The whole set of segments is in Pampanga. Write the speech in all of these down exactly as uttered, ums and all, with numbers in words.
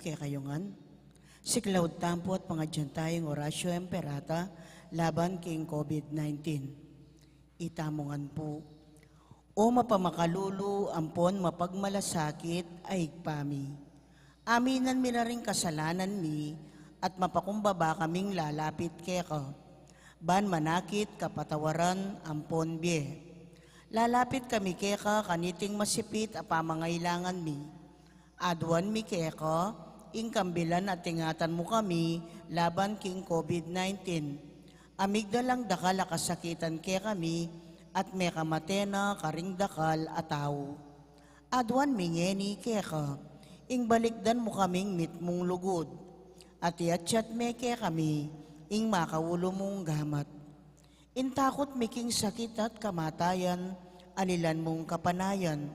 Kekayu ngan, siklaud tamu pu at pangadyan taya ing Oratio Imperata laban king COVID nineteen. Itamu ngan pu. O mapamakalulu ampon mapagmalasakit a Ibpa mi, aminan mi la ring kasalanan mi at mapakumbaba kaming lalapit keka, ban manakit kapatawaran ampon bie. Lalapit kami keka kaniting masipit a pamangailangan mi. Aduan mi keka ing kambilan at ingatan mu kami laban king COVID nineteen. A migdalang dakal a kasakitan kekami at mekamate na karing dakal a tau. Aduan mi ngeni keka ing balikdan mu kaming mitmung lugud, at iatyat me kekami ing makaulu mung gamat. Ing takut mi king sakit at kamatayan, alilan mung kapanayan.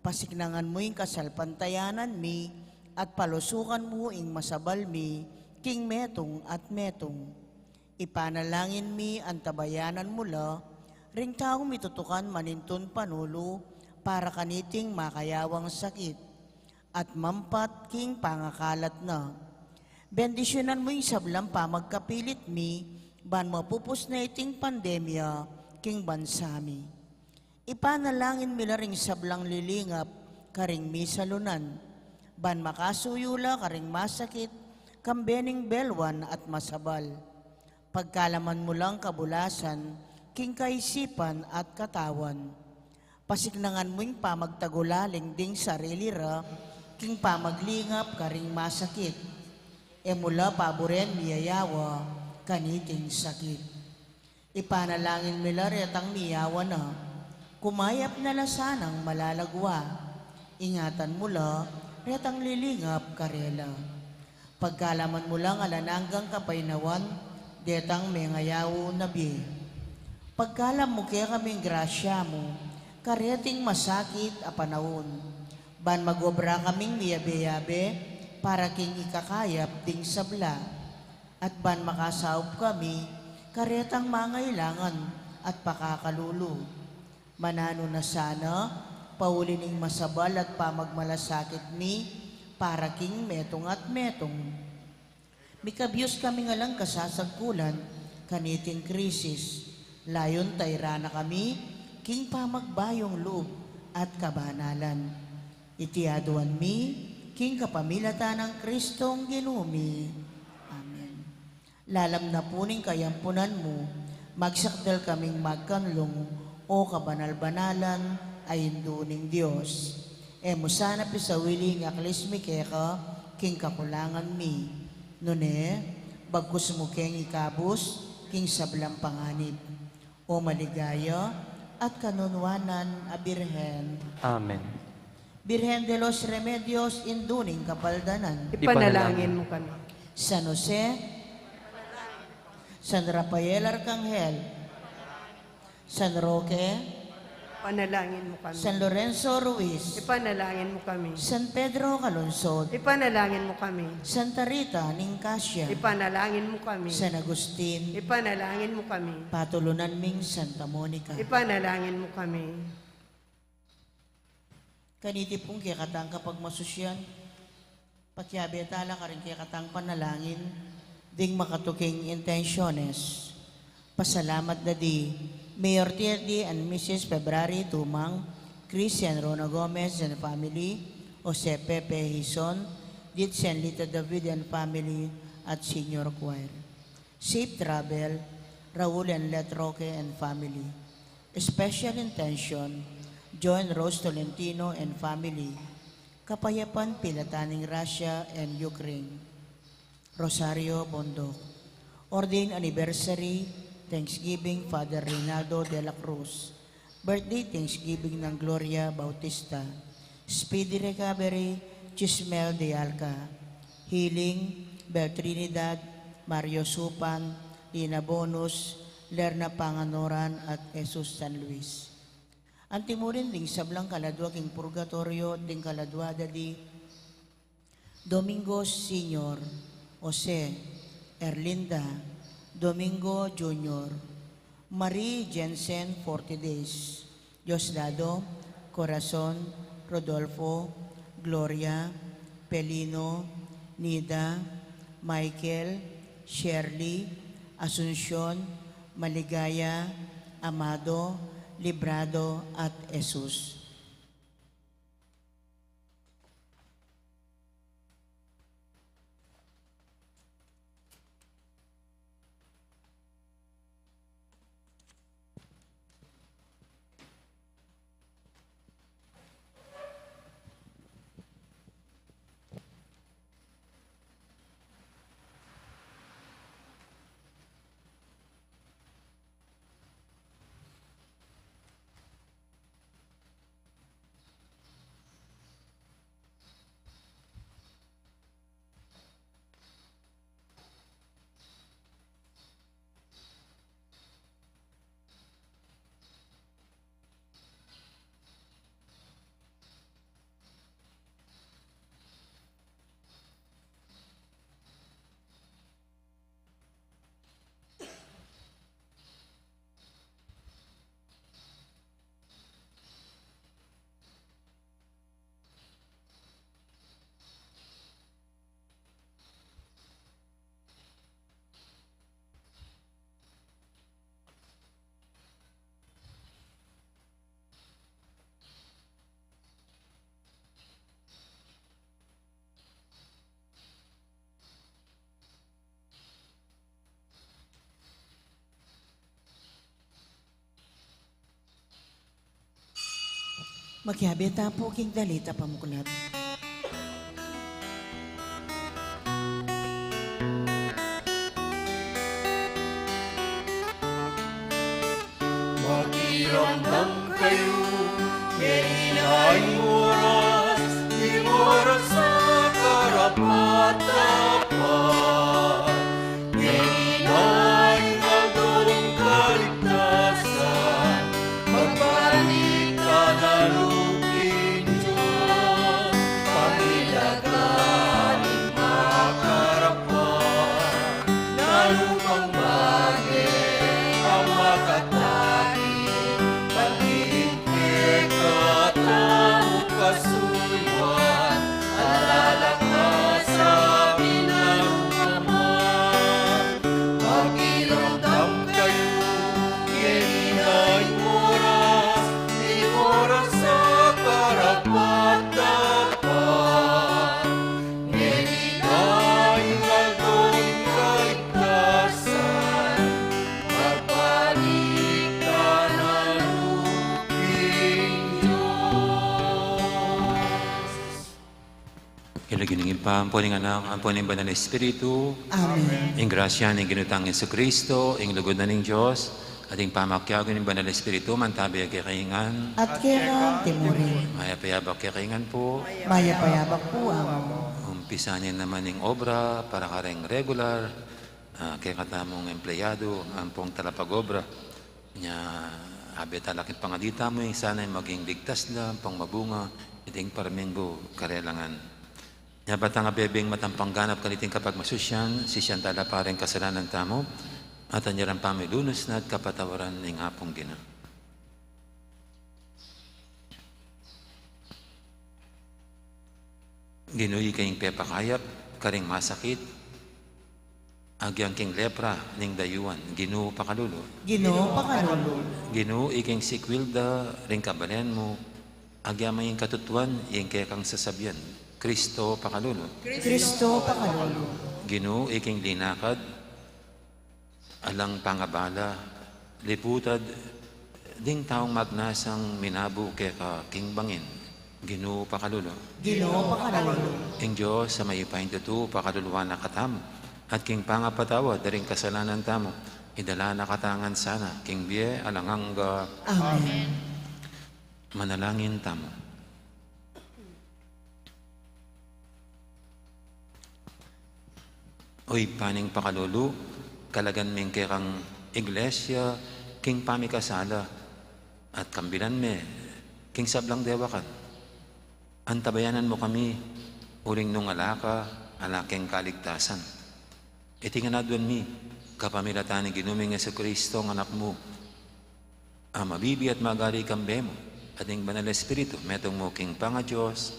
Pasiknangan mu ing kasalpantayanan mi, at palusukan mu ing masabal mi king metung at metung. Ipanalangin mi antabayanan mu la ring taung mitutukan manintun panulu para kaniting makayawang sakit at mampat king pangakalat na. Bendisyunan mu ing sablang pamagkapilit mi ban mapupus na iting pandemya king bansa mi. Ipanalangin mi la ring sablang lilingap karing misalunan, ban makasuyu la karing masakit, kambe ning belwan at masabal. Pagkalaman mu lang kabulasan king kaisipan at katawan. Pasiknangan mu ing pamagtagulaling ding sarili ra king pamaglingap karing masakit. E mu la paburen miyayawa kaniting sakit. Ipanalangin mi la retang miyawa na, kumayap na la sanang malalagwa. Ingatan mu la retang lilingap karela. Pagkalaman mu lang alang anggang kapaynawan detang mengayaw na bie. Pagkalam mu kekaming grasya mu kareting masakit a panaun, ban magobra kaming miyabe-yabe para king ikakayap ding sabla, at ban makasaup kami karetang mangailangan at pakakalulu. Mananu na sana, pauli ning masabal at pamagmalasakit mi para king metung at metung. Mikabyus kami ngan lang kasasagkulan kaniting krisis, layun tayran na kami king pamagbayung lub at kabanalan. Iti aduan mi king kapamilatan nang Kristong Ginu mi. Amen. Lalam na pu ning kayampunan mu, magsakdal kaming magkanlung, O kabanal-banalan a Indu ning Dios. E mu sana pisawili ing aklis mi keka king kakulangan mi, nune bagkus mu keng ikabus king sablang panganib. O maligaya at kanunuanan a Birhen. Amen. Birhen de los Remedios, Indu ning Kapaldanan. Ipanalangin mu kami. San Jose, San Rafael Arcangel, San Roque, Ipanalangin mu kami. San Lorenzo Ruiz, Ipanalangin mu kami. San Pedro Calungsod, Ipanalangin mu kami. Santa Rita ning Casia, Ipanalangin mu kami. San Agustin, Ipanalangin mu kami. Patulunan ming Santa Monica. Ipanalangin mu kami. Kaniti pung kekatang kapagmasusyan, pakiabe tala karing kekatang panalangin ding makatuking intensyones. Pasalamat da di Mayor Tirdi and Missus February Tumang, Christian Rona Gomez and family, Jose Pepe Hizon, Ditsen Lita David and family, at Senior Choir. Safe travel, Raul and Let Roque and family. Special intention, Joe and Rose Tolentino and family. Kapayapan pilatan ning Russia and Ukraine. Rosario Bondok. Ordained anniversary, Thanksgiving, Father Reynaldo de la Cruz. Birthday Thanksgiving nang Gloria Bautista. Speedy recovery, Chismel de Alca. Healing, Bel Trinidad, Mario Supan, Lina Bonus, Lerna Panganoran, at Jesus San Luis. Antimurin ding sablang kaladua king purgatoryo, ding kaladua da di Domingo Senior, Jose, Erlinda, Domingo Junior, Marie Jensen, forty days, Diosdado, Corazon, Rodolfo, Gloria, Pelino, Nida, Michael, Shirley, Asuncion, Maligaya, Amado, Librado, at Jesus. Makiabe ta pu king dalit a pamuklat. Makiramdam kayu, ngeni na ing oras, ing oras a karapat-dapat. Ngeni na ing aldo ning kaligtasan, magpanikit na lupin Dios, pangilagan ing makarapat. Lalu pang bage a makatagi, pati ing kekatamu kasuyuan, ala la ka sa binalu naman. Makiramdam kayu, ngeni na ing oras, ing oras a karapat-dapat. Ngeni na ing aldo ning kaligtasan, magpanikit na lupin Dios. King lagyu ning Ibpa, ampo ning Anak, ampo ning Banal a Espiritu. Amen. Ing grasya ning Ginu tang Jesucristo, ing lugud na ning Dios, at ing pamakiabe ning Banal a Espiritu, mantabi ya kekayu ngan. At keka antimurin. Mayap a abak kekayu ngan pu. Mayap a abak pu, Among. Umpisan ne naman ing obra para kareng regular, ah, kekatamung empleyado, ampong talapag-obra. Nya, abe tala king pangadi tamu, ing sana maging ligtas la, ampong mabunga iting paraminggu karela ngan. Nya, ba tang abebeng matampang ganap kaniting kapagmasusyan, sisian tala pa ring kasalanan tamu, at anyaran pamilunus na at kapatawaran ning Apung Ginu. Ginu, ika ing pepakayap karing masakit, agyang king lepra ning dayuan, Ginu, pakalulu. Ginu, pakalulu. Ginu, ika ing sikwil da ring kabalen mu, agyang maging katutuan ing kekang sasabian, Kristo, pakalulu. Kristo, pakalulu. Ginu, ika ing linakad alang pangabala, liputad ding taung magnasang minabu keka king bangin, Ginu, pakalulu. Ginu, pakalulu. Ing Dios a mayupayang tutu, pakaluluan na katamu, at king pangapatawad da ring kasalanan tamu, idala na katamu ngan sana king bie alang angga. Amen. Manalangin tamu. O Ibpa ning pakalulu, kalagan me ing kekang Iglesia king pamikasala, at kambilan me king sablang dewakan. Antabayanan mu kami, uling nung ala ka, ala keng kaligtasan. Iti ngan aduan mi, kapamilatan ning Ginu ming Jesucristo, ing Anak mu, a mabibie at magari kambe mu, at ning Banal a Espiritu, metung mu king pangaDios,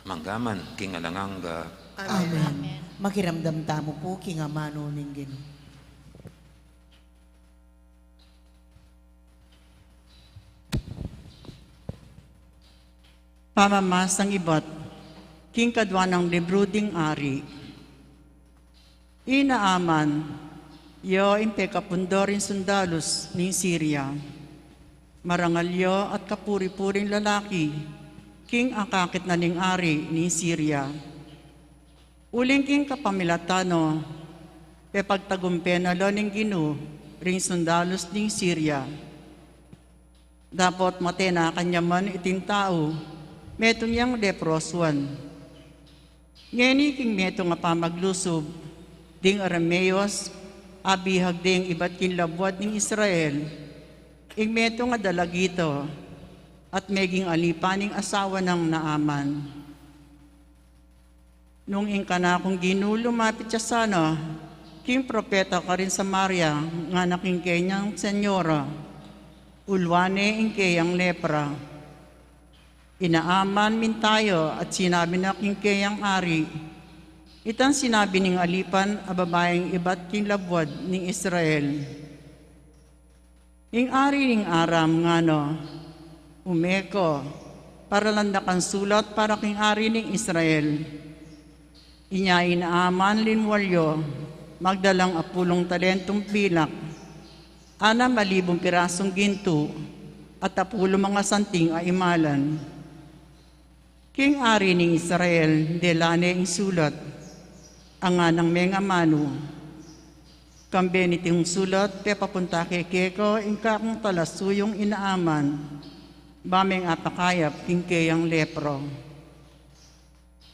mangga man king alang angga. Amen. Makiramdam tamu pu king amanu ning Ginu. Pamamasang ibat king kadua nang libru ding Ari. I Naaman, ya ing pekapundor ing sundalus ning Siria. Marangal ya at kapuri-puring lalaki king akakit na ning ari ning Siria. Uling king kapamilatan na, pepagtagumpe na la ning Ginu ring sundalus ning Siria. Dapot mate na kanyaman iting tau, metung yang leprosuan. Ngeni king metung a pamaglusub ding Arameos, abihag ding ibat king labuad ning Israel ing metung a dalagita, at meging alipan ning asawa nang Naaman. Nung ing kanakung Ginu lumapit ya sana king propeta karin Samaria, ngana king kenyang senyora, ulwan ne ing keyang lepra. I Naaman minta ya at sinabi na king keyang ari itang sinabi ning alipan a babaing ibat king labuad ning Israel. Ing ari ning Aram ngana, ume ka, paralan da kang sulat para king ari ning Israel. Inya i Naaman linwal ya, magdalang apulung talentung pilak, anam a libung pirasung gintu, at apulung mangasanting a imalan. King ari ning Israel, dela ne ing sulat a nganang mengamanu. Kambe niting sulat, pepapunta keka ing kakung talasuyung i Naaman, ba meng apakayap king keyang lepra.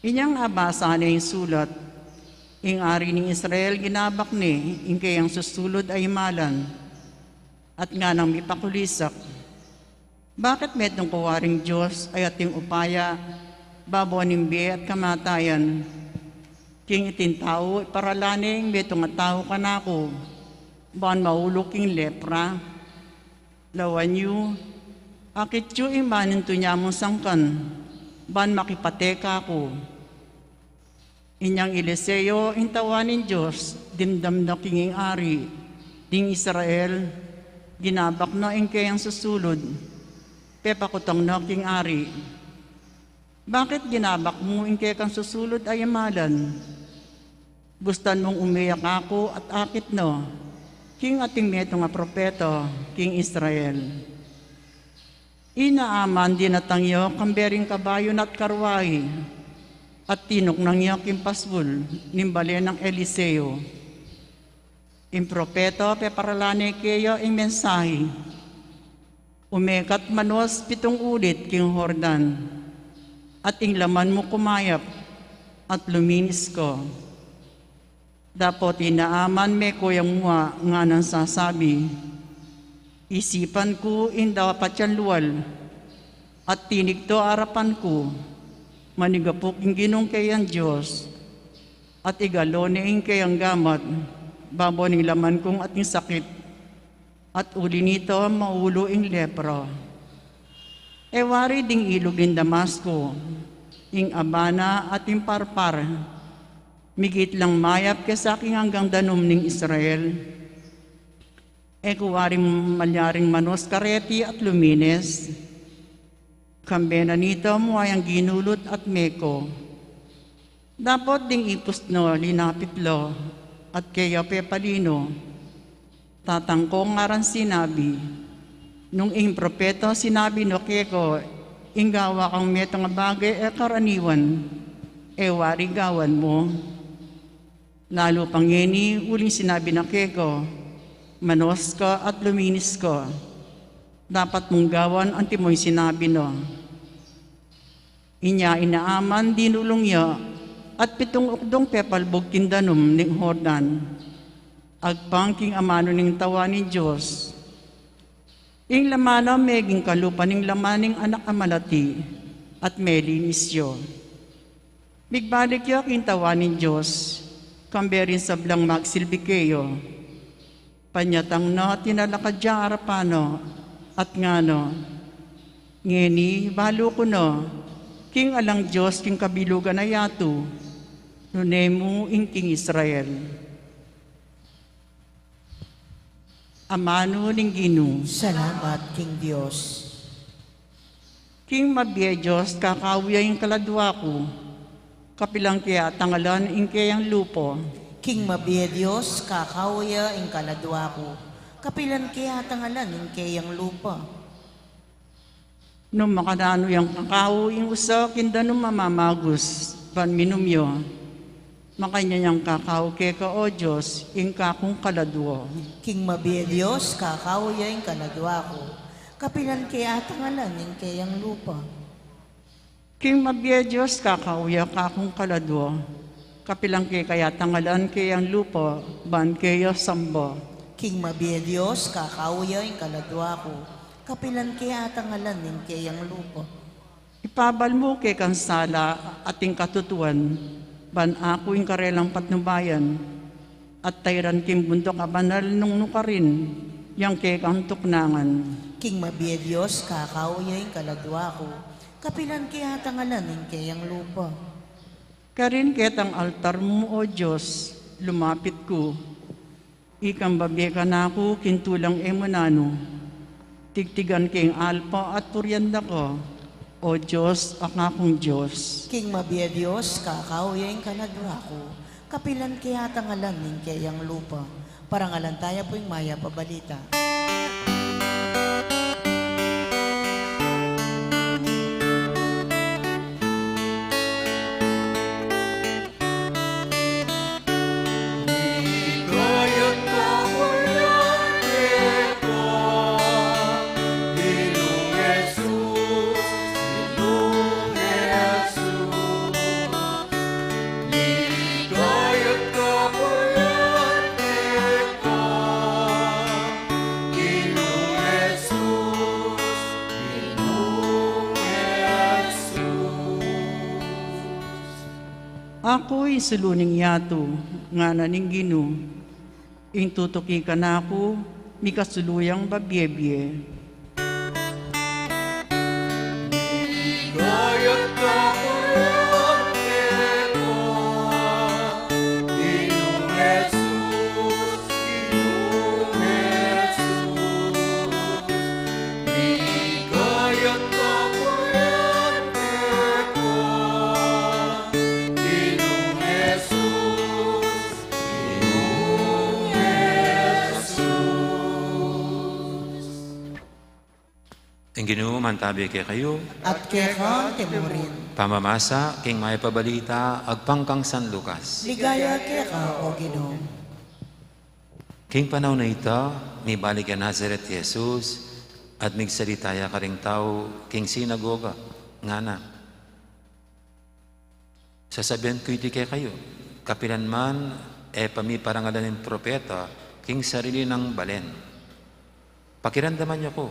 Inyang abasa ne ing sulat, ing ari ning Israel ginabak ne ing keyang susulud a imalan, at nganang mipakulisak, bakit metung ku waring Dios a ating upaya babo ning bie at kamatayan? King iting tau, iparalan ne ing metung a tau kanaku, ban maulu king lepra. Lawan yu, akit yu ing manintu nya mung sangkan, ban makipate kaku. Inyang Eliseo, ing tau ning Dios, dimdam na king ari ning Israel, ginabak na ing keyang susulud, pepakutang na king ari, bakit ginabak mu ing kekang susulud a imalan? Bustan mung ume ya kaku at akit na king ating metung a propeta king Israel. I Naaman dinatang ya kambe ring kabayu na at karwai, at tinuknang ya king pasbul ning bale nang Eliseo. Ing propeta peparalan ne keya ing mensahe, ume ka't manos pitung ulit king Jordan, at ing laman mu kumayap, at luminis ka. Dapot i Naaman meko yang mua nganang sasabi, isipan ku ing dapat yang lual, at tinig to arapan ku, manigapu king Ginung keyang Dios, at igalo ne ing keyang gamat babo ning laman kung ating sakit, at uli nita maulu ing lepra. E wari ding ilug ning Damasco, ing Abana at ing Parpar, migit lang mayap kesa king anggang danum ning Israel? E ku waring malyaring manos kareti at lumines? Kambe na nita mu yang ginulut at meko. Dapot ding ipus na linapit la, at keya pepalino, tatang kong ngaran sinabi. Nung ing propeta sinabi na keka, ing gawa kang metung a bage e karaniwan, e wari gawan mu? Lalu pa ngeni uling sinabi na keka, manos ka at luminis ka. Dapat mung gawan antimong sinabi na. Inya i Naaman dinulung ya, at pitung ukdung pepalbug king danum ning Jordan, agpang king amanu ning tau ning Dios. Ing laman na meging kalupa ning laman ning anak a malati, at melinis ya. Migbalik ya king tau ning Dios, kambe ring sablang magsilbi keya. Panyatang na tinalakad ya arapan na, at ngana, ngeni balu ku na, king alang Dios king kabilugan a yatu, Nune mu ing king Israel. Amanu ning Ginu. Salamat king Dios. King mabie Dios, kakau ya ing kaladua ku, kapilan ke atangalan ing keyang lupa. King mabie Dios, kakau ya ing kaladua ku, kapilan ke atangalan ing keyang lupa. Nung makananu yang kakau ing usa king danum a mamagus, ban minum ya, makanyan yang kakau keka, O Dios, ing kakung kaladua. King mabie Dios, kakau ya ing kaladua ku, kapilan ke atangalan ing keyang lupa. King mabie Dios, kakau ya, kakung kaladua, kapilan ke atangalan ing keyang lupa, ban keya samba. King mabie Dios, kakau ya ing kaladua ku, kapilan ke atangalan ing keyang lupa. Ipabal mu kekang sala at ing katutuan, ban aku ing karelang patnubayan, at tairan king bunduk a banal nung nukarin yang kekang tuknangan. King mabie Dios, kakau ya ing kaladua ku, kapilan ke atangalan ing keyang lupa. Karin ketang altar mu, O Dios, lumapit ku. Ikang babie kanaku king tulang e mu nanu. Tigtigan ke ing alpa at purian da ka, O Dios, a kakung Dios. King mabie Dios, kakau ya ing kaladua ku, kapilan ke atangalan ing keyang lupa. Parangalan taya pu ing mayap a balita. Aku ing sulu ning yatu, ngana ning Ginu, ing tutuki kanaku, mikasulu yang babie-bie. Ing Ginu mantabi kekayu. At keka mu rin. Pamamasa king mayap a balita agpang kang San Lucas. Ligaya keka, O Ginu. King panaun a ita, mibalik ya Nazaret i Jesus, at migsalita ya karing tau king sinagoga, ngana, Sasabian ku iti kekayu, kapilan man e pa miparangalan ning propeta king sarili nang balen. Pakiramdaman yu ku,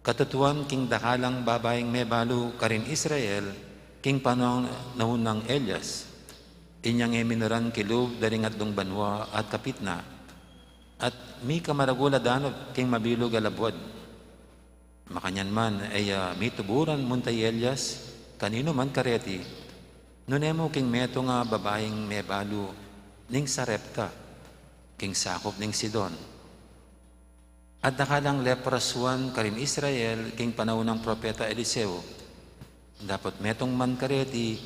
katutuan king dakalang babaing mebalu karin Israel king panaun nang Elias, inyang e minuran kilub da ring atlung banua at kapitna, at mikamaragul a danup king mabilug a labuad. Makanyan man, e ya mituburan munta i Elias kaninu man kareti, nune mu king metung a babaing mebalu ning Sarepta, king sakup ning Sidon. At dakalang leproswan karin Israel king panaun nang propeta Eliseo, dapot metung man kareti,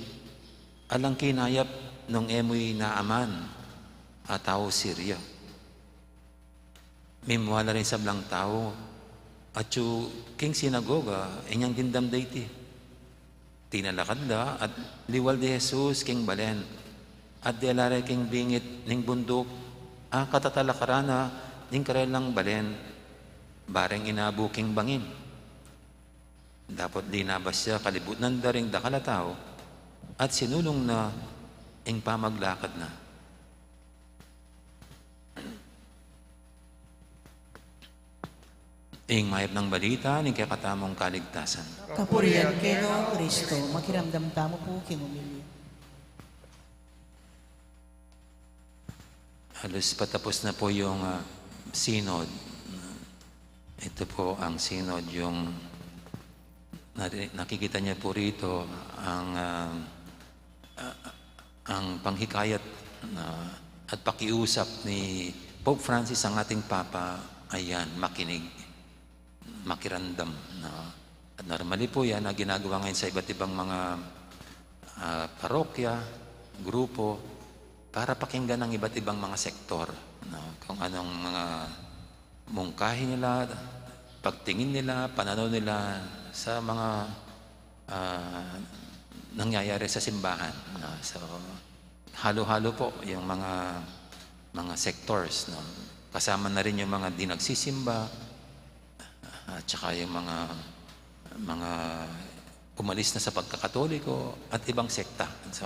alang kinayap nung e mu i Naaman a tau Siria. Mimwala ring sablang tau, atyu king sinagoga, inyang dimdam da iti. Tinalakad la at liwal di Jesus king balen, at dela re king bingit ning bunduk a katatalakaran na ning karelang balen, bareng inabu king bangin. Dapot linabas ya kalibutnan da ring dakal a tau, at sinulung na ing pamaglakad na. Ing mayap nang balita ning kekatamung kaligtasan. Kapurian keka, O Kristo. Makiramdam tamu pu king omilya. Halos patapos na po yung, ah, synod. Ito po ang synod, yung nari-, nakikita niyo po rito ang, ah, ah, Ang panghikayat na at pakiusap ni Pope Francis, ang ating Papa, ayan, makinig, makiramdam, no? At normally po yan na ginagawa ngayon sa iba't ibang mga, ah, parokya, grupo, para pakinggan ang iba't ibang mga sektor, no? Kung anong mga mungkahi nila, pagtingin nila, pananaw nila sa mga, ah, nangyayari sa simbahan, no? So, halo-halo po yung mga, mga sectors, no? Kasama na rin yung mga di nagsisimba, at saka yung mga, mga umalis na sa pagkakatoliko at ibang sekta. So,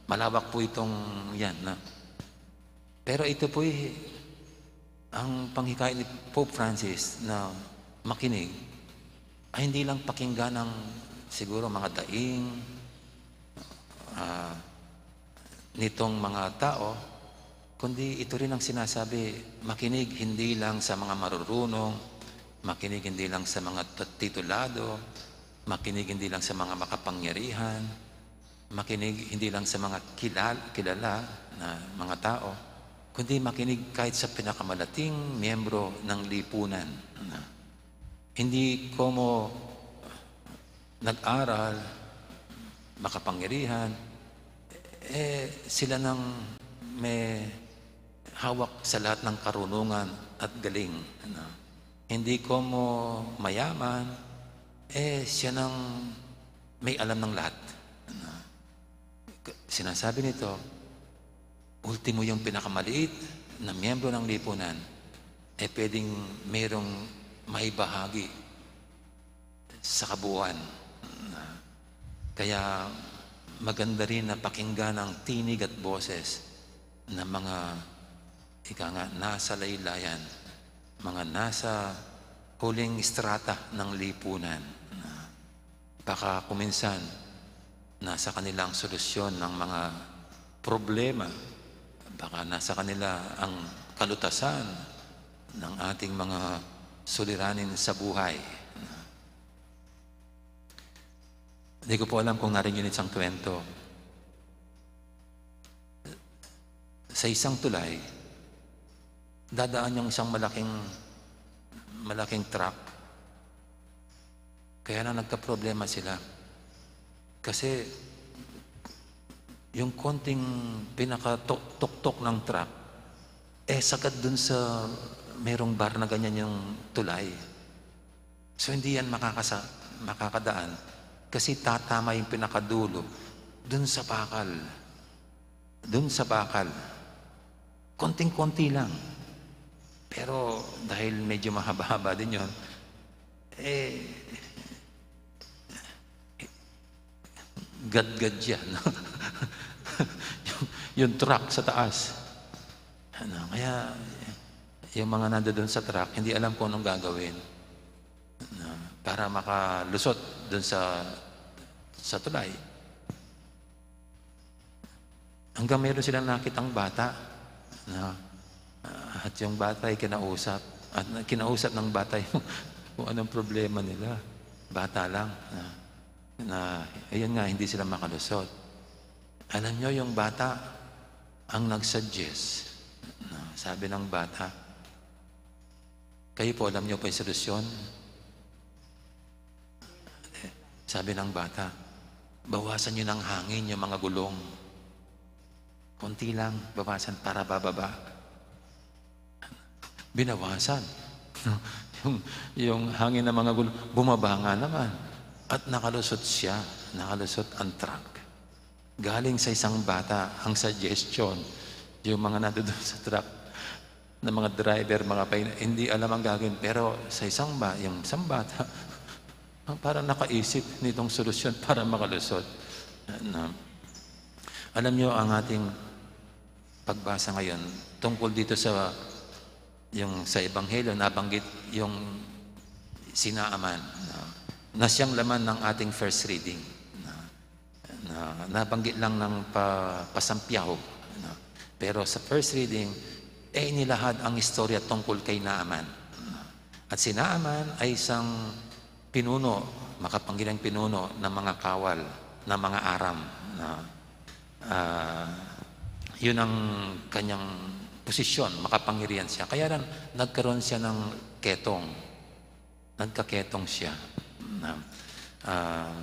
malawak po itong yan, no? Pero ito po'y ang panghikayat ni Pope Francis na makinig ay hindi lang pakinggan ng siguro mga daing, ah, nitong mga tao, kundi ito rin ang sinasabi, makinig hindi lang sa mga marurunong, makinig hindi lang sa mga t-, titulado, makinig hindi lang sa mga makapangyarihan, makinig hindi lang sa mga kilal-, kilala na mga tao, kundi makinig kahit sa pinakamalating miyembro ng lipunan. Na hindi komo nag-aral, makapangyarihan, eh, sila nang may hawak sa lahat ng karunungan at galing, ano. Hindi komo mayaman, eh, siya nang may alam ng lahat, ano. K-, sinasabi nito, ultimo yung pinakamaliit na miyembro ng lipunan, eh, pwedeng merong maibahagi sa kabuuan. Kaya maganda rin na pakinggan ang tinig at boses ng mga, ika nga, nasa laylayan, mga nasa huling strata ng lipunan. Baka kuminsan, nasa kanila ang solusyon ng mga problema. Baka nasa kanila ang kalutasan ng ating mga suliranin sa buhay. Hindi ko po alam kung narinig niyo isang kwento. Sa isang tulay, dadaan yung isang malaking, malaking truck. Kaya lang nagkaproblema sila. Kasi yung konting pinakatuktok ng truck, eh, sagad dun sa merong bar na ganyan yung tulay. So, hindi yan makakasa-, makakadaan kasi tatama yung pinakadulo dun sa bakal. Dun sa bakal. Konting-konti lang. Pero dahil medyo mahaba-haba din yun, eh, gadgad yan, no? Yung, yung truck sa taas. Ano, kaya, yung mga nandoon sa truck, hindi alam kung anong gagawin, no, para makalusot dun sa, sa tulay. Hanggang meron silang nakitang bata, no? At yung bata ay kinausap. At kinausap ng bata yung kung anong problema nila. Bata lang, no? Na, ayun nga, hindi sila makalusot. Alam nyo, yung bata ang nag-suggest. No? Sabi ng bata, "Kayo po, alam nyo po yung solusyon?" Eh, sabi ng bata, "Bawasan nyo ng hangin yung mga gulong. Konti lang, bawasan para bababa." Binawasan. Yung, yung hangin ng mga gulong, bumaba nga naman. At nakalusot siya, nakalusot ang truck. Galing sa isang bata ang suggestion. Yung mga nandoon sa truck, na mga driver, mga pain-, hindi alam ang gagawin. Pero sa isang ba-, yung isang bata, parang nakaisip nitong solusyon para makalusot. Na, alam nyo, ang ating pagbasa ngayon tungkol dito sa, yung sa Ebanghelyo, nabanggit yung si Naaman, no? Na siyang laman ng ating first reading, no? Na, nabanggit lang ng pa-, pasampyaw, no? Pero sa first reading, eh, inilahad ang istorya tungkol kay Naaman, no? At si Naaman ay isang pinuno, makapangyarihang pinuno ng mga kawal, ng mga Aram, no? Ah, yun ang kanyang posisyon, makapangyarihan siya. Kaya lang, nagkaroon siya ng ketong. Nagkaketong siya. Na, ah,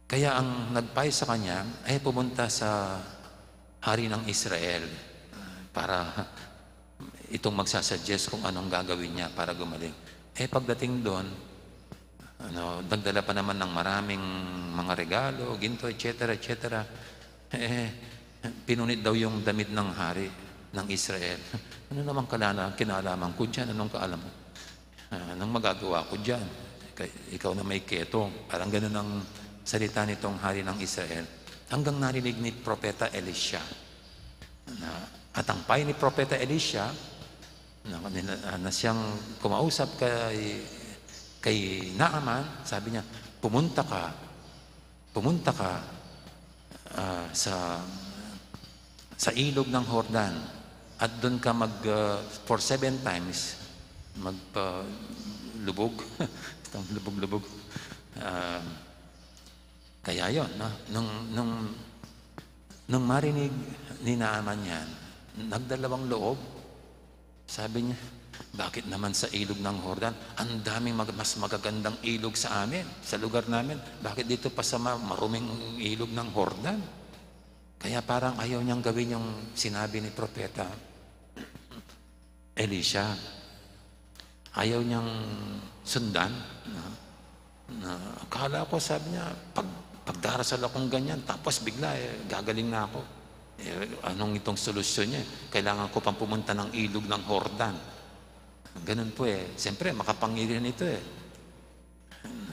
kaya ang nagpayo sa kanya ay pumunta sa hari ng Israel, ah, para itong magsasuggest kung anong gagawin niya para gumaling. Eh, pagdating doon, ano, nagdala pa naman ng maraming mga regalo, ginto, et cetera, et cetera. Eh, pinunit daw yung damit ng hari ng Israel. "Ano naman kalala-, kinalaman ko dyan? Anong kaalam mo? Ah, anong magagawa ko dyan? Kay-, ikaw na may ketong." Parang ganun ang salita nitong hari ng Israel. Hanggang narinig ni Propeta Elisha na, at ang payo ni Propeta Elisha, na, na, na siyang kumausap kay, kay Naaman, sabi niya, "Pumunta ka, pumunta ka, ah, sa, sa ilog ng Jordan, at doon ka mag, ah, for seven times, magpalubog." Itong lubog-lubog. Ah, kaya yon, no? Nung, nung, nung marinig ni Naaman yan, nagdalawang loob. Sabi niya, "Bakit naman sa ilog ng Jordan? Ang daming mag-, mas magagandang ilog sa amin, sa lugar namin. Bakit dito pa sa ma-, maruming ilog ng Jordan?" Kaya parang ayaw niyang gawin yung sinabi ni Propeta Elisha. Ayaw niyang sundan, no? Na, akala ko, sabi niya, pag, pagdarasal akong ganyan, tapos bigla, eh, gagaling na ako. Eh, anong itong solusyon niya? Kailangan ko pang pumunta ng ilog ng Jordan. Ganun po eh. Siyempre, makapangyarihan ito eh.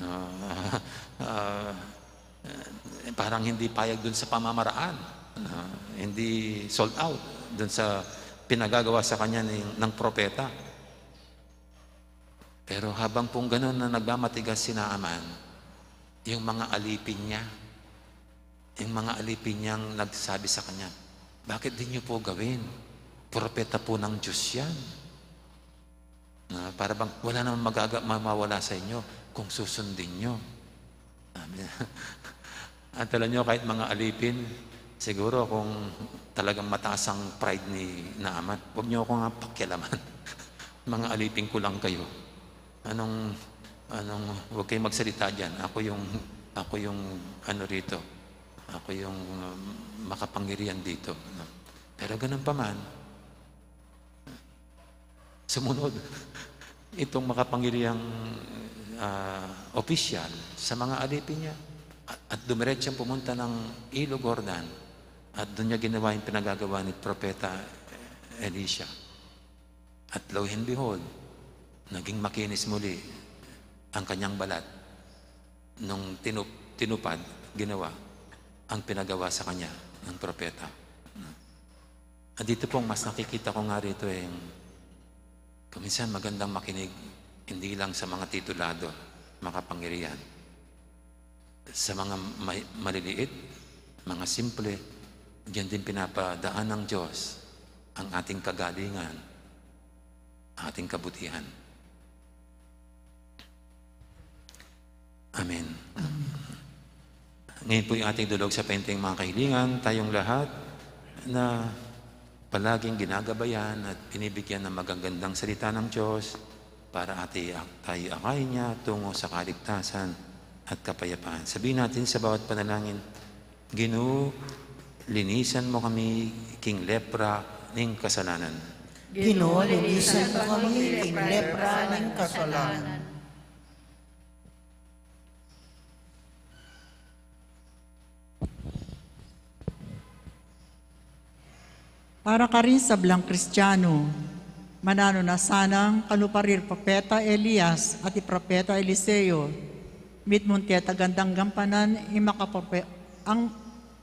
Ah, ah, eh, parang hindi payag dun sa pamamaraan. Ah, hindi sold out dun sa pinagagawa sa kanya ni, ng propeta. Pero habang pong ganun na nagmamatigas si Naaman, yung mga alipin niya, yung mga alipin niyang nagsabi sa kanya, "Bakit di niyo po gawin? Propeta po ng Diyos yan." Na para bang wala namang magaga-, mamawala sa inyo kung susundin niyo. Sabi niya. At alam niyo, kahit mga alipin, siguro kung talagang mataas ang pride ni Naaman, "Huwag niyo ako nga pakialaman. Mga alipin ko lang kayo. Anong, anong, huwag kayong magsalita diyan. Ako yung, ako yung ano rito. Ako yung, um, makapangyarihan dito." No? Pero ganun pa man, sumunod itong makapangyarihang, ah, opisyal sa mga alipin niya at, at dumiretsyong pumunta ng Ilog Jordan at doon niya ginawa yung pinagagawa ni Propeta Elisha. At lo and behold, naging makinis muli ang kanyang balat nung tinup-, tinupad, ginawa ang pinagawa sa kanya ng propeta. At dito pong mas nakikita ko nga rito, eh, kung minsan magandang makinig, hindi lang sa mga titulado, makapangyarihan. Sa mga may-, maliliit, mga simple, diyan din pinapadaan ng Diyos ang ating kagalingan, ating kabutihan. Amen. Ngayon po yung ating dulog sa painteng mga kahilingan, tayong lahat na palaging ginagabayan at binibigyan ng magagandang salita ng Diyos para ati-, tayo akayin niya tungo sa kaligtasan at kapayapaan. Sabihin natin sa bawat panalangin, "Ginu, linisan mo kami king lepra ning kasalanan." Ginu, linisan mo kami king lepra ning kasalanan. Para karing sablang Kristiano, mananu na sanang kalupa ri propeta Elias at i propeta Eliseo, mitmung tetagandang gampanan ing makaprope-, ang,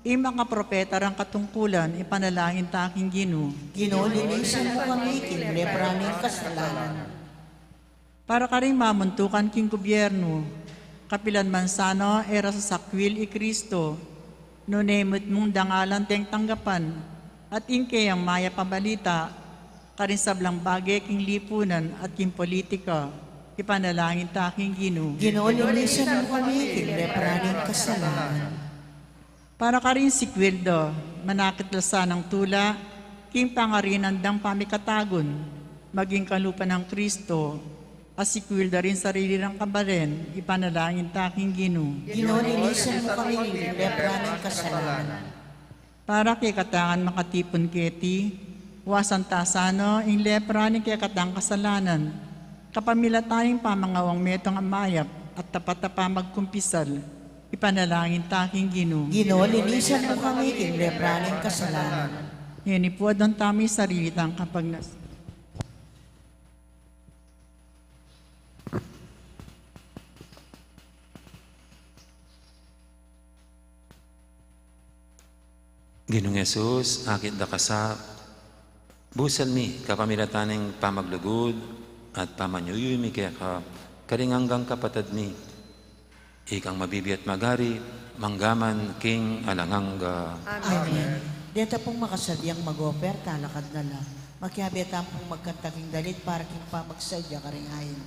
ing makapropeta rang katungkulan, ipanalangin ta king Ginu. Ginu, linisan mo kami king lepra ning kasalanan. Para karing mamuntukan king gubyernu, kapilan man sana e ra sasakwil i Kristo, nune mitmung dangalan deng tanggapan, at ing keyang mayap a balita, karing sablang bage king lipunan at king politika, ipanalangin ta king Ginu. Ginu, linisan mo kami king lepra ning kasalanan. Para karing sikwil da, manakit la sanang tula king pangarinan dang pamikatagun, maging kalupa nang Kristo, a sikwil da ring sarili rang kabalen, ipanalangin ta king Ginu. Ginu, linisan mu kami king lepra ning kasalanan. Para kekatang makatipun keti, wasan ta sana ing lepra ning kekatang kasalanan, kapamilatan ning pamangawang metung a mayap at tapat a pamagkumpisal, ipanalangin ta king Ginu. Ginu, linisan mu kami king lepra ning kasalanan. Ngeni pu, aduan tamu ing sarili tang kapagnas- Ginung Jesus, akit da ka sa busal mi kapamilatan ning pamaglugud at pamanyuyuy mi keka karing anggang kapatad mi. Ikang mabibie at magari, mangga man king alang angga. Amen. Amen. Deta pung makasadyang mag-offer, talakad na la. Makiabe tamu pung magkanta king dalit para king pamagsadya karing ain.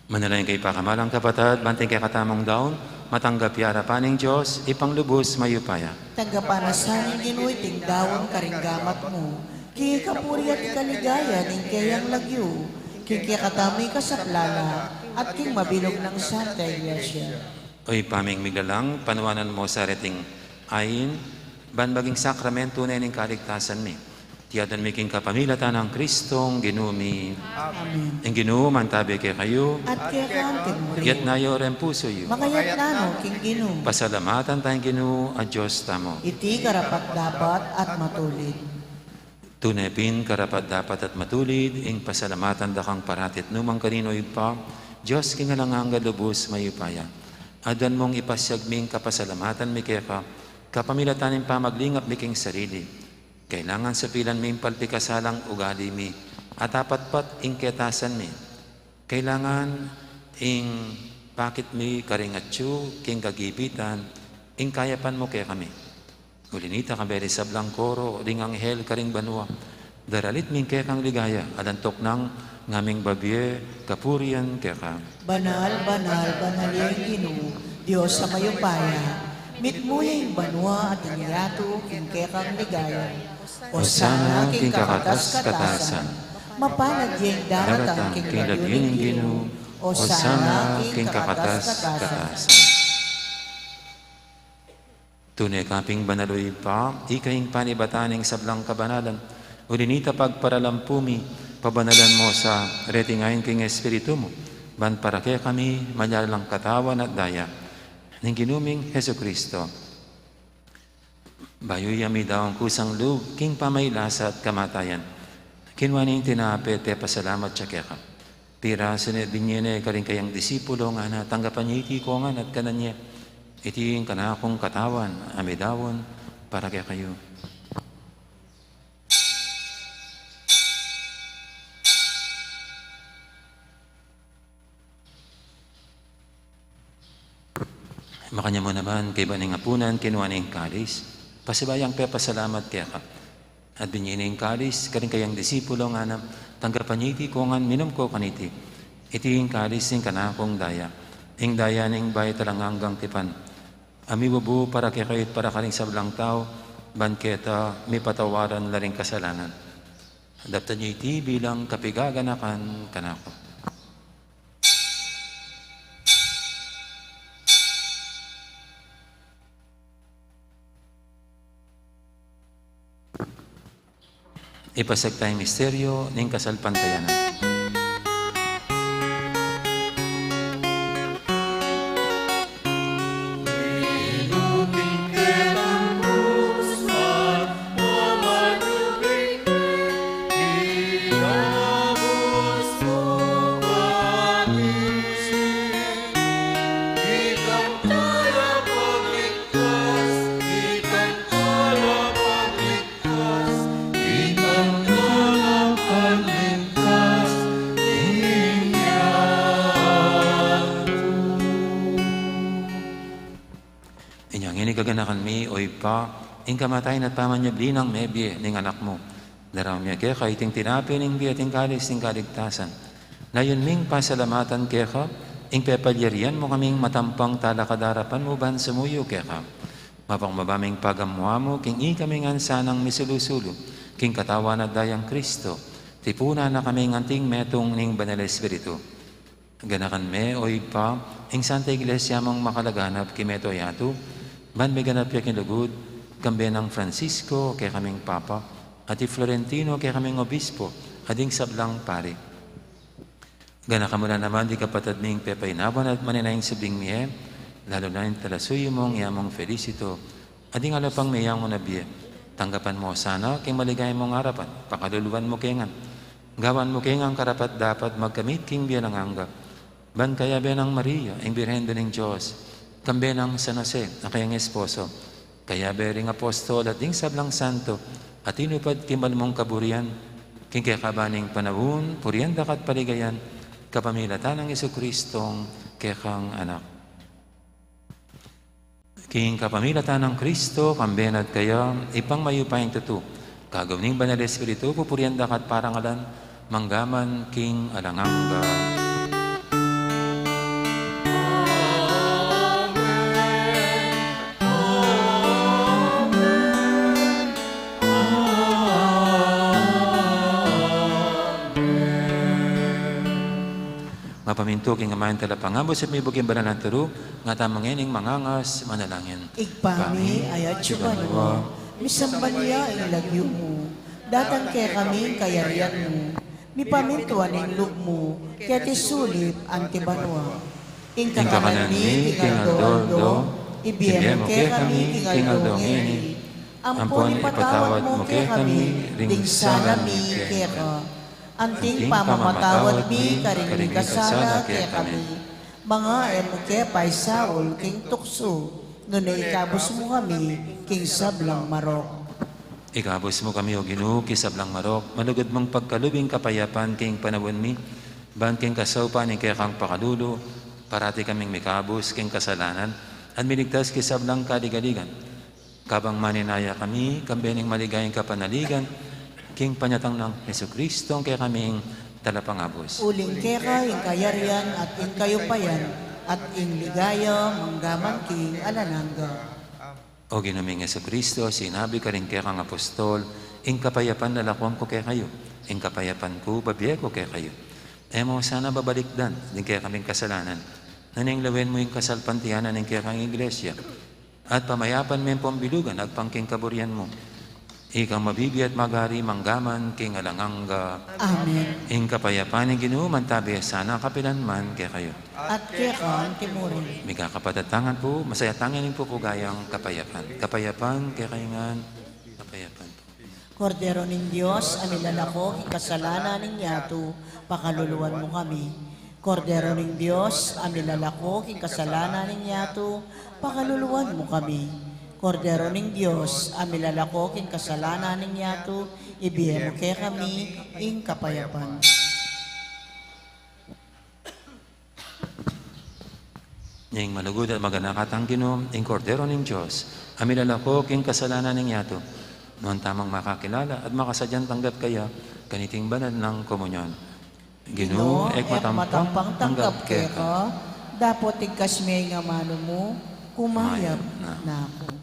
Manalangin kayu, pakamalan kung kapatad, bang ing kekatamung daun matanggap ya king arapan ning Dios, Ibpang lubus mayupaya. Tanggapan na sa ning Ginu iting daun karing gamat mu, king ikapuri at ikaligaya ning keyang lagyu, king kekatamung ikasaplala, at king mabilug nang Santa Iglesia. O Ibpa ming miglalang, panuanan mu sa reting ain, ban maging sakramentu ne ning kaligtasan mi. Iti aduan mi king kapamilatan nang Kristong Ginu mi. Amen. Ing Ginu mantabi kekayu. At keka mu rin. Itas yu reng pusu yu. Makaitas no king Ginu. Pasalamatan taya ing Ginu a Dios tamu. Iti karapat-dapat at matulid. Tune pin karapat-dapat at matulid ing pasalamatan da kang parati at nukarin man, Ibpa, Dios king alang angga, lubus mayupaya. Aduan mung ipasiag mi ing kapasalamatan mi keka, kapamilatan ning pamaglingap mi king sarili. Kailangan sapilan mi ing palpikasalang ugali mi, at apatpat ing ketasan mi. Kailangan ing pakit mi karing atyu king kagipitan, ing kayapan mu kekami. Uli nita, kabang sablang koro ding anghel karing banua, daralit mi ing kekang ligaya, alang tuknang ngaming babie kapurian keka. Banal, banal, banal ya ing Ginu, Dios a mayupaya. Mitmu ya ing banua at ing yatu king kekang ligaya. Osana king kakatas-katasan. Mapalad ya ing daratang king lagyu ning Ginu. Osana king kakatas-katasan. Tune ka pin banal, o Ibpa, ika ing panibatan ning sablang kabanalan. Uli nita, pagparalampu mi, pabanalan mu sa reting ain king Espiritu mu, ban para kekami maging katawan at daya ning Ginu ming Jesucristo. Bayu ya midaun kusang lub king pamaylasa at kamatayan, kinua ne ing tinape, pepasalamat ya keka. Pirasu ne, binye ne karing kayang disipulo, ngana: Tanggapan ye iti kongan at kanan ye. Iti ing kanakung katawan a midaun para kekayu. Makanyan mu naman, kaybat ning apunan, kinua ne ing kalis, pasibayu yang pepasalamat keka, at binye ne ing kalis karing kayang disipulo, ngana: Tanggapan ye iti kongan, minum ko kaniti. Iti ing kalis ning kanakung daya, ing daya ning bayu at alang anggang tipan, a mibubu para kekayu at para karing sablang tau ban keta mipatawaran la ring kasalanan. Daptan ye iti bilang kapigaganakan kanaku. Ipasiag taya ing misteryo ning kasalpantayanan. Inya ngeni, kaganakan mi, o Ibpa, ing kamatayan at pamanyubli nang mebie ning Anak mu. Daraun mi keka iting tinape ning bie at ing kalis ning kaligtasan. Layun ming pasalamatan keka ing pepalyarian mu kaming matampang talakad king arapan mu ban sumuyu keka. Mapakubaba ming pagamu-amu king ikami ngan sanang misulu-sulu king katawan at dayang Kristo, tipunan na kaming anting metung ning Banal Espiritu. Ganakan me, o Ibpa, ing Santa Iglesia mung makalaganap king mabilug a yatu, ban miganap ya king lugud, kambe nang Francisco, kekaming Papa, at i Florentino, kekaming Obispo, at ding sablang pari. Ganakan mu la naman ding kapatad ming pepainawan at manenaya king subling mie, lalu na ing talasuyu mung i Among Felicito, at ding ala pang meyangu na bie. Tanggapan mu la sana king maligaya mung arapan, pakaluluan mu ke ngan. Gawan mu ke ngan karapat-dapat magkamit king bie alang angga. Ban kayabe nang Maria, ing Birhen Indu ning Dios, kambe nang San Jose, a kayang esposo, kayabe ring apostol at ding sablang santo a tinupad king mal mung kaburian, king kekaban ning panaun, purian da ka at paligayan, kapamilatan nang Jesucristong kekang Anak. King kapamilatan nang Kristo, kambe na at kaya, Ibpang mayupayang tutu, kagum ning Banal Espiritu, pupurian da ka at parangalan, mangga man king alang angga. Amen. Amen. Amen. Mapamintu king Ama ing Talapangabus at mibug king banal a turu, ngatamu ngening mangangas manalangin. Ibpa mi, atsu ka banua, misamban ya ing lagyu mu, datang kekami ing kayarian mu, mipamintuan ing lub mu, keti sulip anti banua. Ing kakanan mi king aldo-aldo, ibie mu kekami king aldo ngeni, ampon ipatawad mu kekami ding sala mi keka, anting pamamatawad mi karing mikasala kekami. Manga e mu ke paisaul king tuksu, nune ikabus mu kami king sablang marok. Ikabus mu kami, O Ginu, king sablang marok, malugud mung pagkalub ing kapayapan king panaun mi, ban king kasaupan ning kekang pakalulu, parati kaming mikabus king kasalanan, at miligtas king sablang kaligaligan. Kabang manenaya kami, kambe ning maligayang kapanaligan, king panyatang nang Jesucristo, ing kekaming Talapangabus. Uling keka ing kayarian at ing kayupayan at ing ligaya, mangga man king alang angga. O Ginu ming Jesucristo, sinabi karing kekang apostol, ing kapayapan lalakwan ku kekayu, ing kapayapan ku bibie ku kekayu. E mu sana babalikdan ding kekaming kasalanan, nune lawen mu ing kasalpantayanan ning kekang Iglesia, at pamayapan me pambilugan agpang king kaburian mu. Ika mabibie at magari mangga man king alang angga. Amen. Ing kapayapan ning Ginu mantabe sana kapilan man kekayu. At keka antimurin. Mikakapatad tangan pu, masayatangan ning pupugayang kapayapan. Kapayapan kekayu ngan, kapayapan pu. Kordero ning Dios, a milalako king kasalanan ning yatu, pakaluluan mu kami. Kordero ning Dios, a milalako king kasalanan ning yatu, pakaluluan mu kami. Kordero ning Dios, a milalako king kasalanan ning yatu, ibie mu kekami ing kapayapan. Ing malugud at maganaka tang Ginu, ing Kordero ning Dios, a milalako king kasalanan ning yatu. Nuan tamung makakilala at makasadyang tanggap kaya kaniting banal nang komunyon. Ginu, e ku matampang tanggap keka, dapot tigkas me ing amanu mu, kumayap na ku.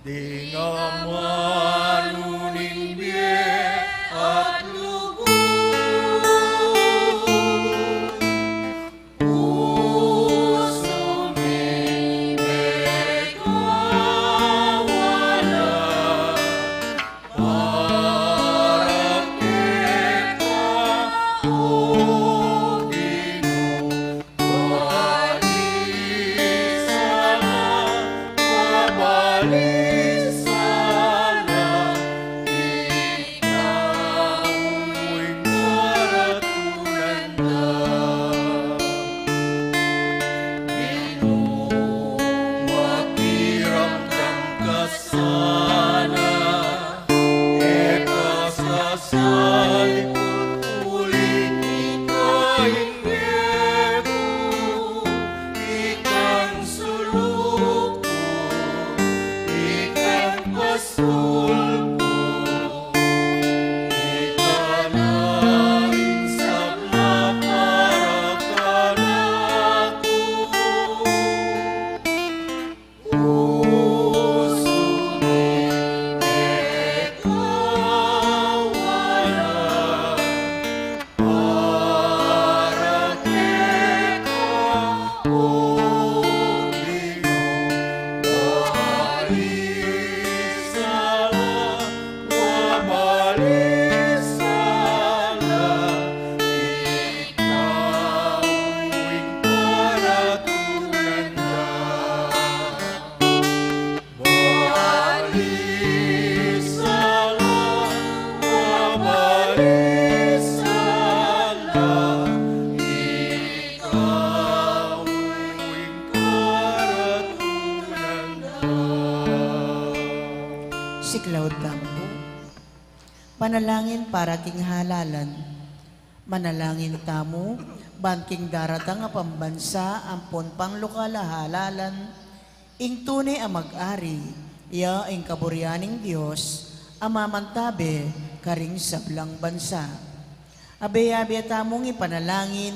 Ding amanu ning bie at lugud. Pusu mi mekawala para keka, o Ginu. Sana, e ka sasalikut uli ika ing bie ku, ika ing suluk ku, ika ing pastul ku, ika na ing sabla para kanaku. Siklaud tamu. Panalangin para king halalan. Manalangin tamu, ban king daratang a pambansa ampon panglokal a halalan, ing tune a mag-ari, ya ing kaburian ning Dios, a mamantabe karing sablang bansa. Abe-abe tamung ipanalangin,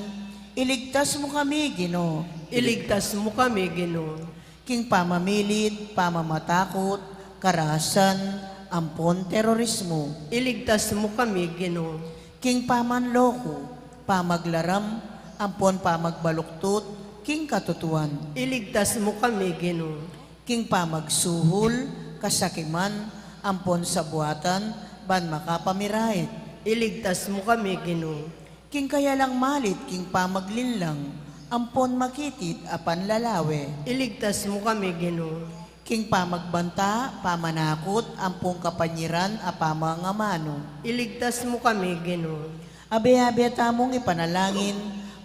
iligtas mu kami, Ginu. Iligtas mu kami, Ginu. King pamamilit, pamamatakut, karasan, ampon terorismu. Iligtas mu kami, Ginu. King pamanloko, pamaglaram, ampon pamagbaluktut, king katutuan. Iligtas mu kami, Ginu. King pamagsuhul, kasakiman, ampon sabuatan, ban makapamirait. Iligtas mu kami, Ginu. King kayalang malit, king pamaglinlang, ampon makitid a panlalawe. Iligtas mu kami, Ginu. King pamagbanta, pamanakut, ampon kapanyiran a pamangamanu. Iligtas mu kami, Ginu. Abe-abe tamung ipanalangin,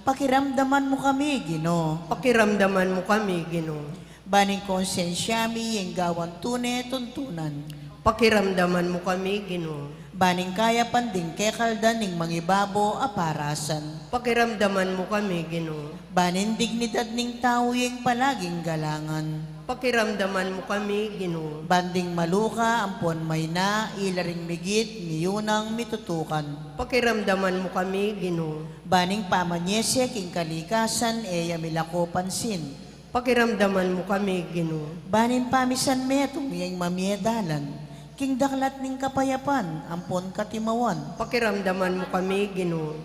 pakiramdaman mu kami, Ginu. Pakiramdaman mu kami, Ginu. Ban ing konsensya mi ing gawan tune tuntunan. Pakiramdaman mu kami, Ginu. Ban ing kayapan ding kekaldan ning mangibabo a parasan. Pakiramdaman mu kami, Ginu. Ban ing dignidad ning tau ing palaging galangan. Pakiramdaman mu kami, Ginu. Ban ding maluka ampon mayna, ila ring migit, miyunang, mitutukan. Pakiramdaman mu kami, Ginu. Ban ing pamanyese king kalikasan, e ya milako pansin. Pakiramdaman mu kami, Ginu. Ban ing pamisan metung ya ing mamie dalan king daklat ning kapayapan ampon katimawan. Pakiramdaman mu kami, Ginu.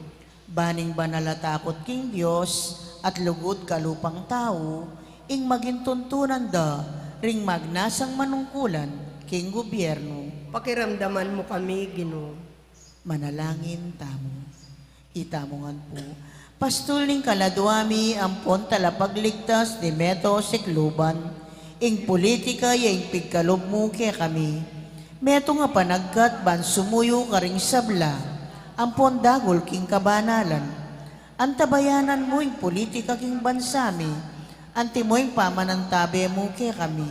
Ban ing banal a takut king Dios at lugud kalupang tau ing maging tuntunan da ring magnasang manungkulan king gubyernu. Pakiramdaman mu kami, Ginu. Manalangin tamu. Itamu ngan pu. Pastul ning kaladua mi ampon talapagligtas ning meto sikluban, ing pulitika ya ing pigkalub mu kekami. Metung a panagkat ban sumuyu karing sabla ampon dagul king kabanalan. Antabayanan mu ing pulitika king bansa mi, antimo ing pamanantabe mu kekami.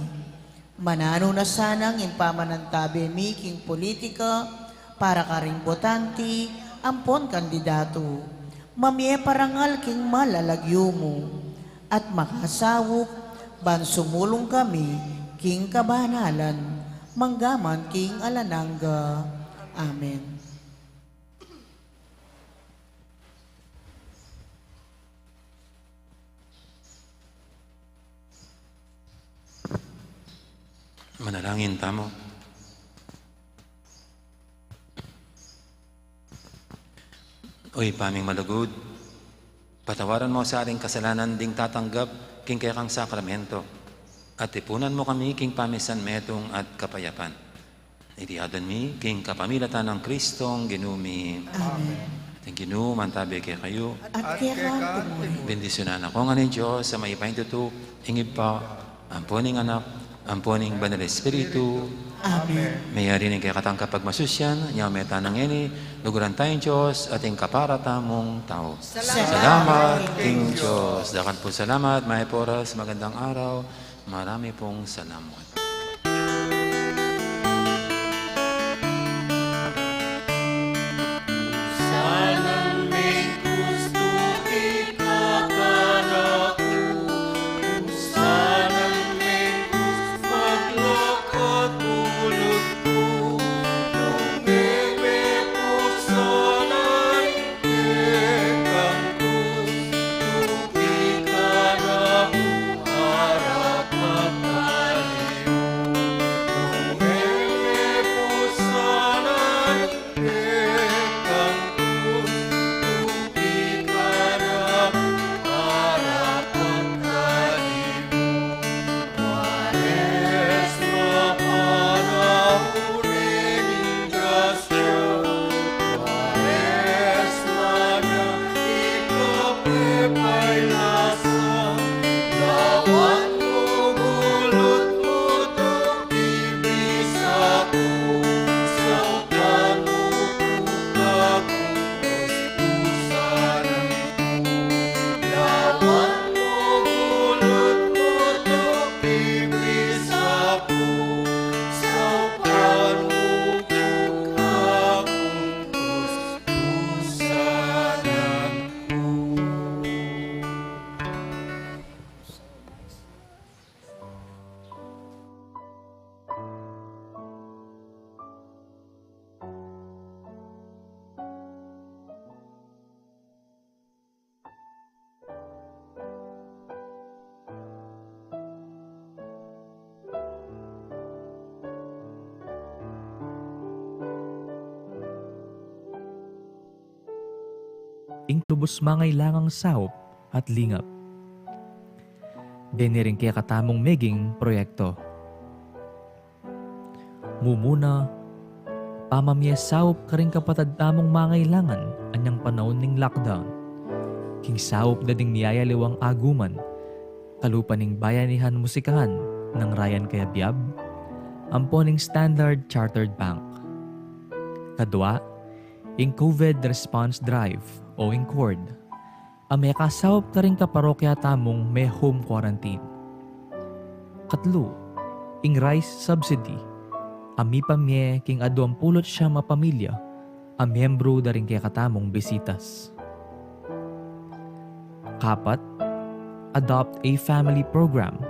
Mananu na sanang ing pamanantabe mi king pulitika para karing botanti ampon kandidatu, mamie parangal king malalagyu mu at makasaup ban sumulung kami king kabanalan manggaman king alang angga. Amen. Manalangin tamu. O Ibpa ming malugud, patawaran mu sa ring kasalanan ding tatanggap king kekang sakramento, at tipunan mu kami king pamisan metung at kapayapan. Iti adwan mi king kapamilatan nang Kristong Ginu mi. Amen. At ing Ginu mantabe kekayu. At keka mu rin. Bendisyunan na kayu ngan ning Dios a mayupaya king tutu, ing Ibpa, ampo ning Anak, ampo ning Banal Espiritu. Amen. Mayari ning kekatang kapagmasusyan, inya me tana ngeni, luguran taya ing Dios at ing kapara tamung tau. Salamat king Dios. Dakal pung salamat, mayap a oras, magandang araw, marami pung salamat. Ing lubus mangailangang saup at lingap. deni ring kekatamung meging proyekto. Mumuna, pamamie saup karing kapatad tamung mangailangan anyang panaun ning lockdown. King saup da ding miyayaliwang aguman, kalupa ning Bayanihan Musikahan nang Ryan Cayabyab, ampo ning Standard Chartered Bank. Kadua, ing COVID Response Drive o ing cord, a mekasaup karing kaparokya tamung me-home quarantine. Katlu, ing rice subsidy a mipamie king aduang pulu't siyam a pamilya a miyembru da ring kekatamung Bisitas. Kapat, Adopt a Family Program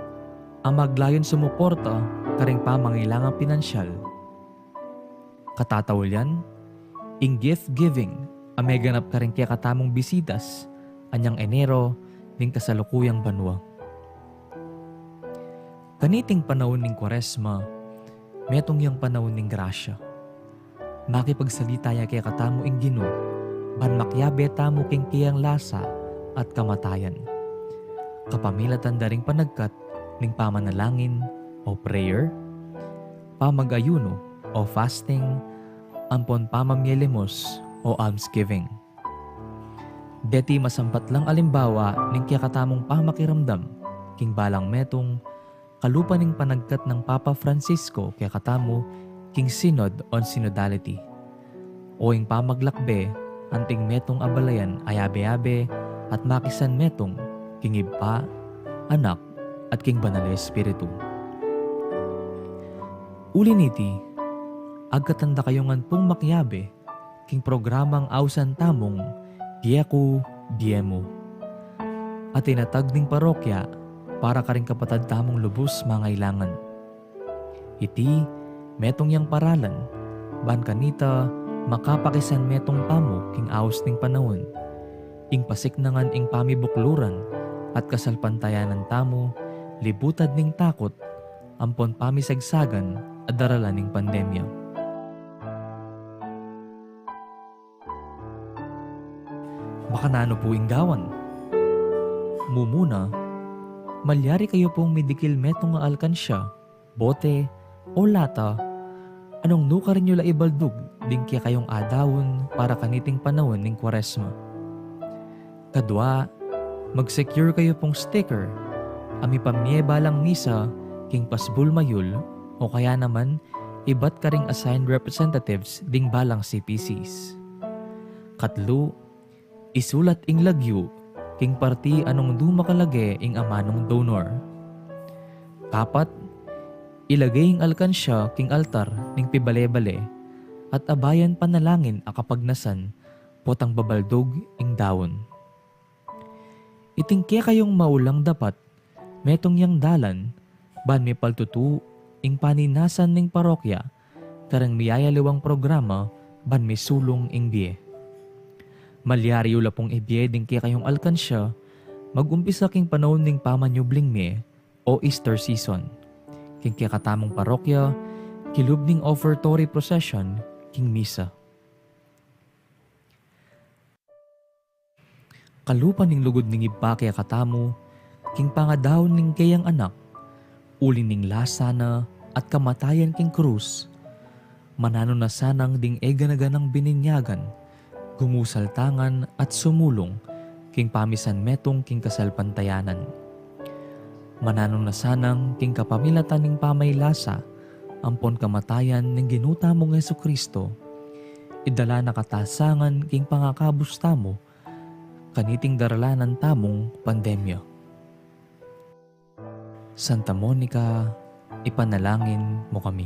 a maglayun sumuporta karing pamangailangang pinansyal. Katataulian, ing gift giving a meganap karing kekatamung Bisitas anyang Enero ning kasalukuyang banua. Kaniting panaun ning Kuaresma, metung yang panaun ning grasya. Makipagsalita ya kekatamu ing Ginu, ban makiabe tamu king keyang lasa at kamatayan, kapamilatan da ring panagkat ning pamanalangin o prayer, pamag-ayunu o fasting, ampon pamamie limos o almsgiving. Deti masampat lang alimbawa ning kekatamung pamakiramdam king balang metung, kalupa ning panagkat nang Papa Francisco kekatamu king Synod on Synodality, o ing pamaglakbe anting metung a balayan a yabe-yabe at makisan metung king Ibpa, Anak, at king Banal a Espiritu. Uli niti, agkatan da kayu ngan pung makiabe king programang ausan tamung Bie Ku, Bie Mu, a tinatag ning parokya para karing kapatad tamung lubus mangailangan. Iti metung yang paralan ban kanita makapakisan metung tamu king aus ning panaun, ing pasiknangan ing pamibukluran at kasalpantayanan tamu libutad ning takut ampon pamisagsagan a daralan ning pandemya. Makananu pu ing gawan? Mumuna, malyari kayu pung midikil metung a alkansya, bote, o lata, a nung nukarin yu la ibaldug ding kekayung adaun para kaniting panaun ning Kuaresma. Kadua, mag-secure kayu pung sticker a mipamie balang misa king pasbul mayul o kaya naman ibat karing assigned representatives ding balang C P Cs. Katlu, isulat ing lagyu king parti a nung dumakalage ing amanung donor. Kapat, ilage ing alkansya king altar ning pibale-bale at abayan panalangin a kapagnasan potang babaldug ing daun. Iting kekayung maulang dapat metung yang dalan ban mipaltutu ing paninasan ning parokya kareng miyayaliwang programa ban misulung ing bie. Malyari yu la pung ibie ding kekayung alkansya mag-umpisa king panaun ning pamanyubling mie o Easter season king kekatamung parokya kilub ning offertory procession king misa. Kalupa ning lugud ning Ibpa kekatamu king pangadaun ning keyang Anak, uli ning lasa na at kamatayan king krus, mananu na sanang ding e gana-ganang bininyagan, gumusal tangan at sumulung king pamisan metung king kasalpantayanan. Mananu na sanang king kapamilatan ning pamaylasa ampon kamatayan ning Ginu tamung Jesucristo, idala na katasangan king pangakabus tamu kaniting daralanan tamung pandemya. Santa Monica, ipanalangin mo kami.